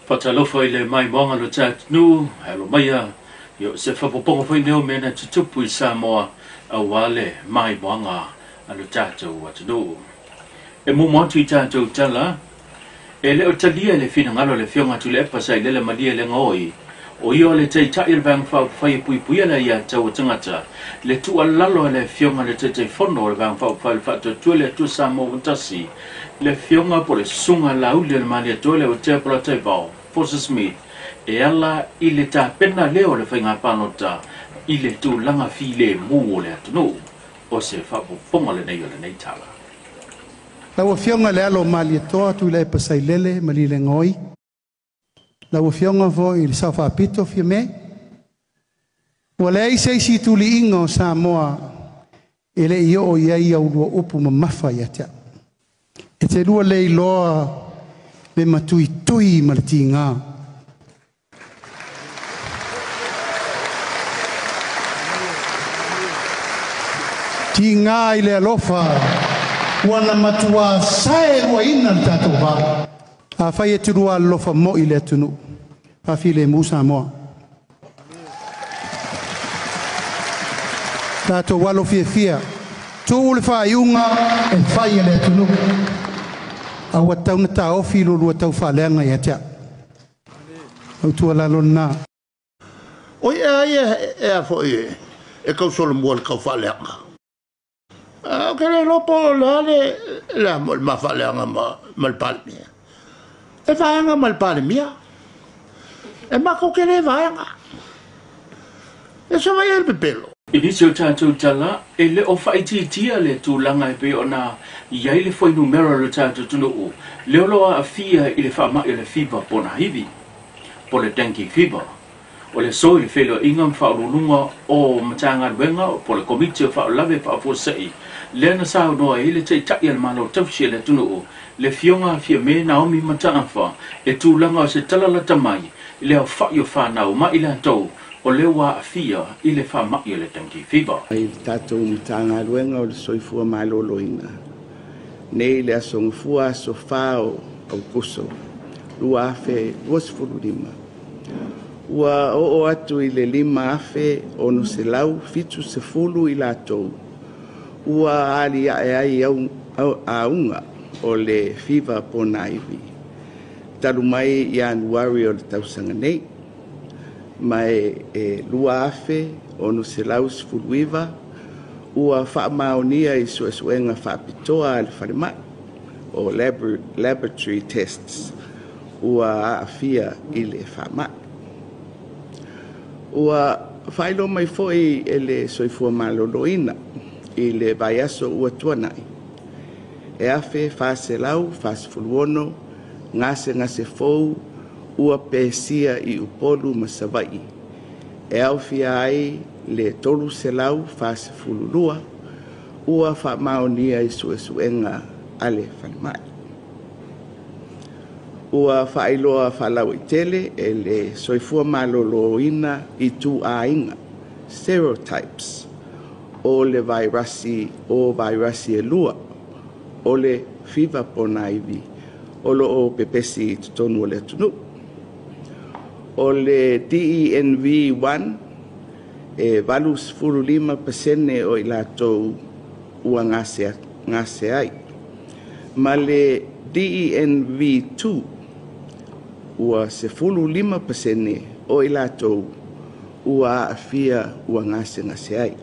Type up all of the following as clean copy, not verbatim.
Faatalofa i le maimoaga o lo tatou atunuu, alo maia o se faaopoopoga foi lea o mea na tutupu i Samoa aua le maimoaga a lo tatou atunuu. E muamua atu i tatou tala, e le o talia le finagalo o le Afioga Tuilaepa Sailele Malielegaoi, o ia o le Taitai o le Vaega Faaupufai e Puipuia le Aiatatau a Tagata, le tuualalo a le Afioga i le Taitaifono o le Vaega Faaupufai o le Faatuatua le Atua Samoa ua Tasi, le Afioga po o le Susuga Laauli o le Malietoa Leuatea Polataivao Fosi Smith, e ala i le tapena lea o le faiga palota i le tulaga filemu o le atunuu. O se faaopoopoga lenei o lenei tala. Lau Afioga i le Alo o Malietoa Tuilaepa Sailele Malielegaoi, lau Afioga foi i le Sao Faapito Fiame, ua leai se isi tuliiga o Samoa e le i oo i ai au lua upu mamafa ia te au. E te lua le iloa le matuitui ma le tiga. Tiga i le alofa ua na matua sae luaina le tatou va. Afai e tulua alofa moi i le atunuu, faafilemu Samoa. Tatou alo fiafia, tuu le faaiuga e fai e le atunuu. A ua tau na taofi lo lua taufaaleaga ia te au. Au tuualalo lena. O ia ia e a foi e tausolomua le taufaaleaga. Ou te le iloa po o le a le a le ma faaleaga ma le Palemia. E vaega ma le Palemia. E matou te le vaega. E sa vai e le pepelo. I nisi o tatou tala, e le o faaitiitia le tulaga e pei ona i ai le fuainumera o le tatou atunuu, lea o lo o aafia i le faamai o le fiva ponahiwi, po o le dengue fever. O le aso i le feiloaiga ma faauluuluga o Matagaluega po o le Komiti o Faalavelave Faafuasei, lea na saunoa ai le Taitai o le Malo tausi a le atunuu, le Afioga Fiame Naomi Mataafa, le tulaga o se tala lata mai i le aofai o fanau ma i latou o lea ua aafia i le faamai o le dengue fever. I le tatou Matagaluega o le Soifua Maloloina nei le aso Gafua aso 4 o Aokuso 2025, ua oo atu i le 5,670 i latou ua aliae ai auga o le fiva ponaivi talu mai Ianuari o le tausaga nei, ma e 2,619 ua faamaonia i suesuega faapitoa a le falemai o laboratory tests ua aafia i le faamai. Ua faailoa mai foi e le Soifua Maloloina i le vaiaso ua tuanai e 1,446 gasegase fou ua pesia i Upolu ma Savaii, e aofia ai le 342 ua faamaonia i suesuega a le falemai. Ua faailoa faalauaitele e le Soifua Maloloina i tuaiga serotypes o le vairasi o vairasi e lua o le fiva ponaivi o loo pepesi i totonu o le atunuu. O le DENV1 e 85% o i latou ua gase ai, ma le DENV2 ua 15% o i latou ua aafia ua gasegase ai.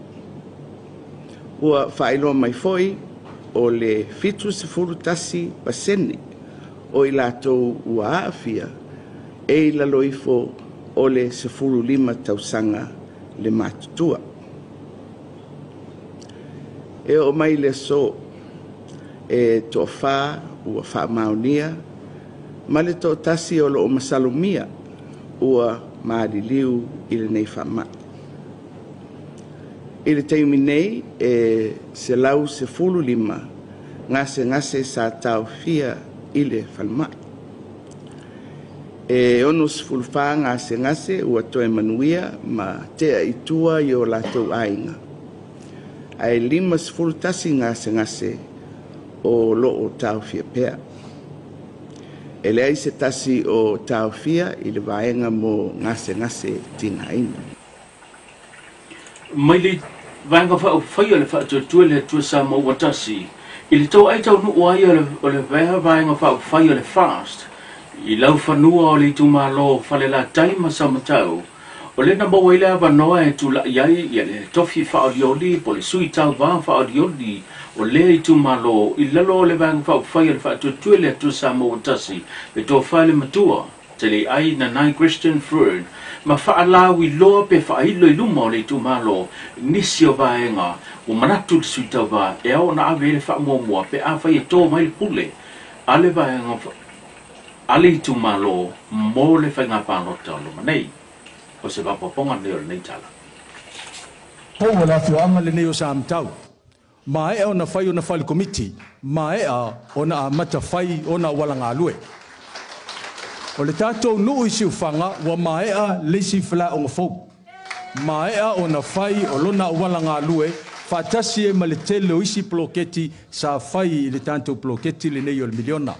Ua faailoa mai foi o le 71% o i latou ua aafia e i lalo ifo o le 15 tausaga le matutua. E oo mai le aso e toafa ua faamaonia ma le toatasi o loo masalomia ua maliliu i lenei faamai. I le taimi nei e 115 gasegase sa taofia i le falemai. E 64 gasegase ua toe manuia ma tea i tua i o latou aiga, ae 51 gasegase o loo taofia pea. E leai se tasi o taofia i le vaega mo gasegase tigaina. Mai le Vaega Faaupufai o le Faatuatua i le Atua Samoa ua tasi, i le toai taunuu ai o le Vaega Faaupufai o le FAST i laufanua o le itumalo o Falelatai ma Samatau, o lea na maua ai le avanoa e tulai ai le tofi faaolioli po o le sui tauva faaolioli o lea itumalo i lalo o le Vaega Faaupufai o le Faatuatua i le Atua Samoa ua tasi, le Tofa i le Matua Teleiai Nanai Christian Fern, ma faalauiloa pe faailo i luma o le itumalo nisi o vaega ua manatu le sui tauva e ao ona ave i ai le faamuamua pe afai e to mai le pule a le vaega a le itumalo mo le faiga palota o luma nei. O se faaopoopoga lenei o lenei tala. Pou o le afioaga lenei o Samatau. Maea ona fai ona fale komiti, maea ona amata fai ona auala galue. O le tatou nuu i Siufaga ua maea le isi falaoga fou. Maea ona fai o lona auala galue faatasi ai ma le tele o isi poloketi sa fai i le tatou poloketi lenei o le miliona.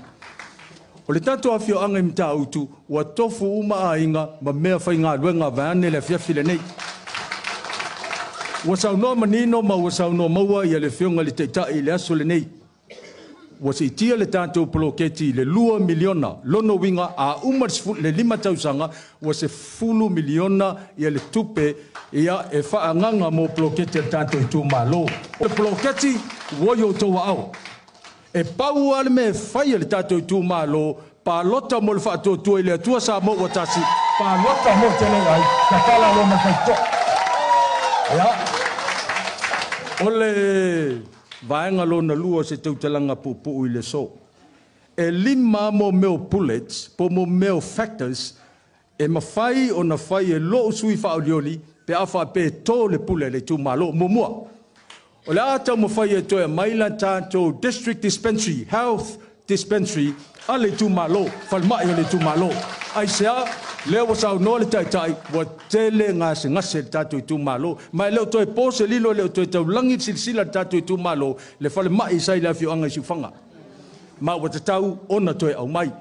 O le tatou afioaga i Matautu ua tofu uma aiga ma mea faigaluega vaeane le afiafi lenei. Ua saunoa manino ma ua saunoa maua ia le Afioga i le Taitai i le aso lenei. Ua siitia le tatou poloketi i le $2 miliona, lona uiga a uma le 5 tausaga ua $10 miliona ia le tupe ia e faaagaga mo poloketi a le tatou itumalo. O le poloketi ua i outou aao. E pau lava le mea e fai e le tatou itumalo, palota mo le faatuatua i le Atua Samoa ua tasi, palota mo Teleiai, tatala loa ma le faitotoa. Ia, o le vaega lona lua o se tautalaga puupuu i le aso. E 5 mo mea o bullets, po mo mea o factors, e mafai ona fai e lou sui faaolioli pe a faapea e to le pule a le itumalo. Muamua, o le a taumafai e toe aumai la tatou district dispensary, health dispensary a le itumalo, falemai o le itumalo. Aisea? Lea ua saunoa le Taitai, ua tele gasegase i le tatou itumalo. Ma e le o toe po se lilo, e le o toe taulagi le silasila a le tatou itumalo, le falemai sa i le afioaga i Siufaga. Ma ua tatau ona toe aumai.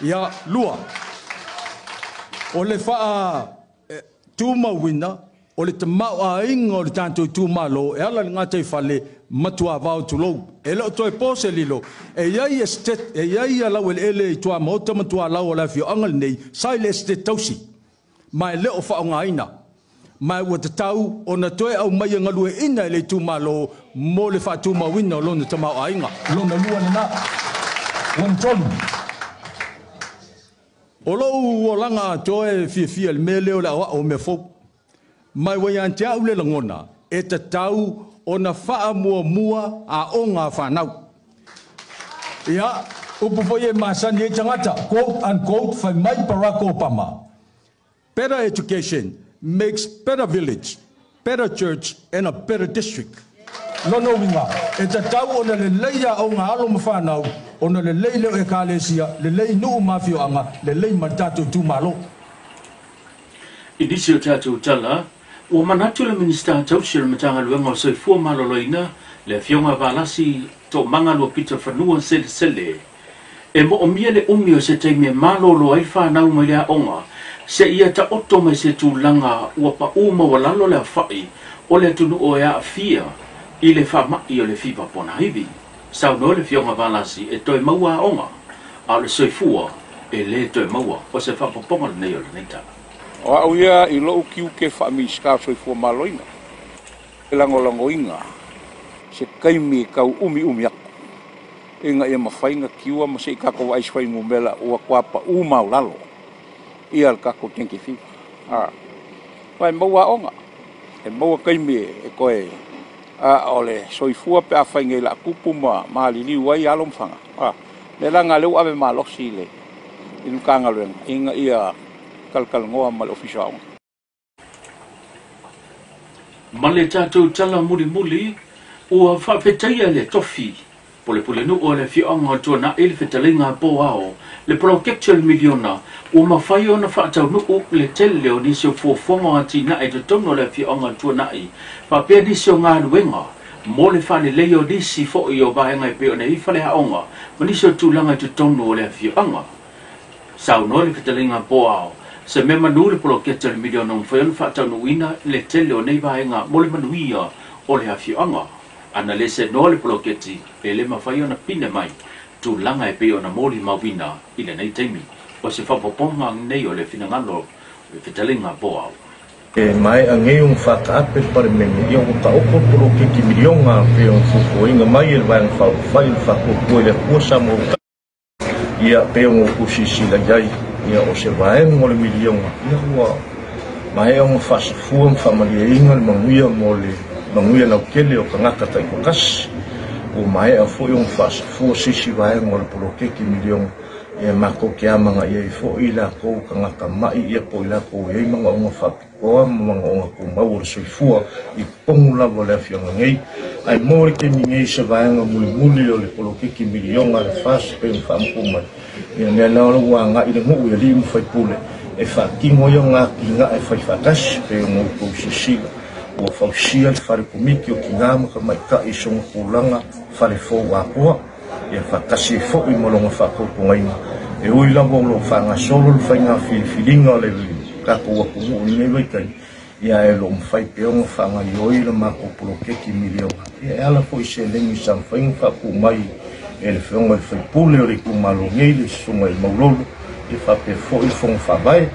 Ia, lua, o le faa tumauina o le tamaoaiga o le tatou itumalo e ala i le gataifale matua vao tulou. E le o toe po se lilo, e i ai estate, e i ai laueleele i tuamaota ma tualau o le afioaga lenei sa i le estate tausi, ma e le o faaaogaina, ma ua tatau ona toe aumai e galueaiina e le itumalo mo le faatumauina o lona tamaoaiga. Lona lua lena. Lona tolu, o lou olaga atoa e fiafia i le mea lea o le aoao o mea fou. Mai ua ia te au le lagona e tatau ona faamuamua aoga a fanau. Ia, upu foi e masani ai tagata, quote unquote, fai mai Barack Obama, Better education makes better village, better church and a better district. Lona uiga, e tatau ona lelei aoga alo ma fanau, ona lelei leo ekalesia, lelei nuu ma afioaga, lelei ma le tatou itumalo. I nisi o tatou tala, ua manatu le Minisita tausi o le Matagaluega o Soifua Maloloina, le Afioga Valasi Toomaga Luapita Fanua Selesele, e moomia le umi o se taimi e malolo ai le fanau mai le aoga, seia taoto mai se tulaga ua paū maualalo le aofai o le atunuu e aafia i le faamai o le fiva ponaivi. Saunoa le Afioga Valasi e toe maua aoga, a o le soifua e le toe maua. O se faaopoopoga lenei o lenei tala. O au ia i lou tiute faa-Minisita o Soifua Maloloina, e lagolagoina se taimi e tau umiumi atu ina ia mafai ona tiua ma se i tatou vaai i se fuainumera ua toa pau maualalo ia le tatou dengue fever. Aua e maua aoga, e maua taimi e toe, a o le soifua pe afai nei laa tupu ma maliliu ai alo ma fanau. O le laga lea ua ave malosi i le Matagaluega ina ia talatalanoa ma le Ofisa o Aoga. Ma le tatou tala mulimuli, ua faafetaia le tofi pulepulenuu o le afioaga o Tuanai le fetalaiga a Poao, le poloketi o le miliona, ua mafai ona faataunuu le tele o nisi o fuafuaga o atinae i totonu o le afioaga o Tuanai, faapea nisi o galuega mo le faaleleia o nisi foi o vaega e pei ona i ai faleaoga ma nisi o tulaga i totonu o le afioaga. Saunoa le fetalaiga a Poao, se mea manu le poloketi o le miliona ua mafai ona faataunuuina le tele o nei vaega mo le manuia o le afioaga. Ana le seanoa le poloketi, e le mafai ona pine mai tulaga e pei ona molimauina i lenei taimi. O se faaopoopoga lenei o le finagalo o le fetalaiga a Poao. E maea nei ona faataape le Palemene, ia ua taoto le poloketi miliona pei ona fuafuaina mai e le Vaega Faaupufai o le Faatuatua i le Atua Samoa ua Ia pei ona outou silasila i ai, ia o se vaega o le miliona, ia ua maea ona faasafua ma faamalieina le manuia mo le manuia lautele o tagata taitoatasi. Ua maea foi ona faasafua se isi vaega o le poloketi miliona, ia matou te amanaia ai foi i latou tagata ma'i ia po o i latou e i ai manaoga faapitoa ma manaoga tumau o le soifua i totonu lava o le afioaga nei. Ae mo le taimi nei se vaega mulimuli o le poloketi miliona a le FAST pei ona faamutu mai, ia lea la ua agai le nuu i alii ma faipule e faatino ai ona atinae faifaatasi pei ona outou silasila ua fausia le fale komiti o tinā ma tamaitai i sona tulaga fale fou atoa. Ia faatasi ai foi ma lona faatautogaina. E ui lava o lo o faagasolo le faiga filifiliga o le tatou atunuu i lenei vaitaimi, ia ae o lo o mafai pea ona faagaoioi le matou poloketi miliona. Ia e ala foi i seleni sa mafai ona faapuu mai e le Afioga i le sui usufono o le itumalo nei, le Susuga i le Maulolo, ia faapea foi le Fono Faavae.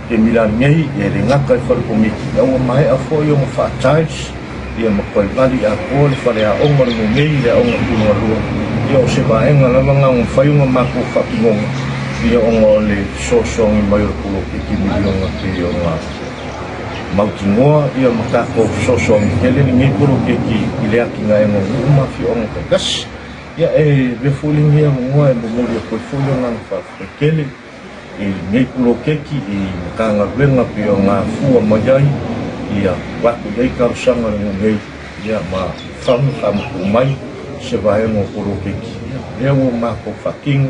Taimi la lenei, e le gata i fale komiti, a ua maea foi ona faa-tiles, ia ma toe vali atoa le faleaoga o le nuu nei, le aoga tulagalua. Ia o se vaega lava na ona mafai ona matou faatinoga, ia ona o le fesoasoani mai o le poloketi miliona pei ona mautinoa, ia ma tatou fesoasoani tele lenei poloketi i le atinaega o nuu ma afioaga taitasi. Ia e avea foi lenei avanoa e momoli atu ai foi le agaga faafetai tele i lenei poloketi i Matagaluega pei ona afua mai ai ia avatu i ai talosaga a le nuu nei, ia ma fana faamatuu mai se vaega o poloketi. Ia lea ua matou faatino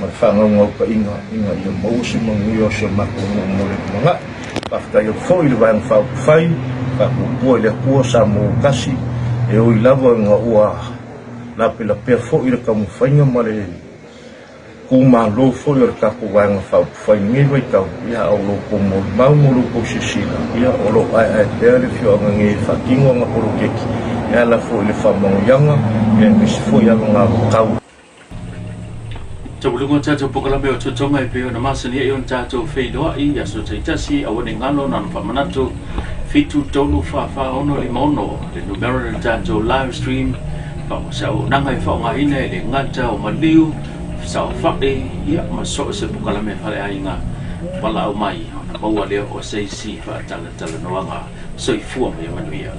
ma le faanaunautaiga ina ia maua se manuia o si o matou nuu mo le lumanai. Faafetai atu foi i le Vaega Faaupufai, faatuatua i le Atua Samoa ua tasi, e ui lava ina ua lapelapea foi le taumafaiga ma le kumalo foi o le tatou Vaega Faaupufai i lenei vaitau, ia a o lo outou molimau ma lo outou silasila, ia o lo o aeae pea le afioaga nei e faatino ana poloketi e ala foi i le faamanuiaga, ia aemaise foi alagatatau. Tauluga o tatou polokalame o Totoga e pei ona masani ai ona tatou feiloai i aso taitasi, aua ne i galo na ona faamanatu 7344656 le numera o le tatou live stream se auaunaga e faaaogaina e le gata o maliu, saofai, ia ma so o se polokalame faleaiga valaau mai ona maua lea o se isi faatalatalanoaga. Soifua ma ia manuia.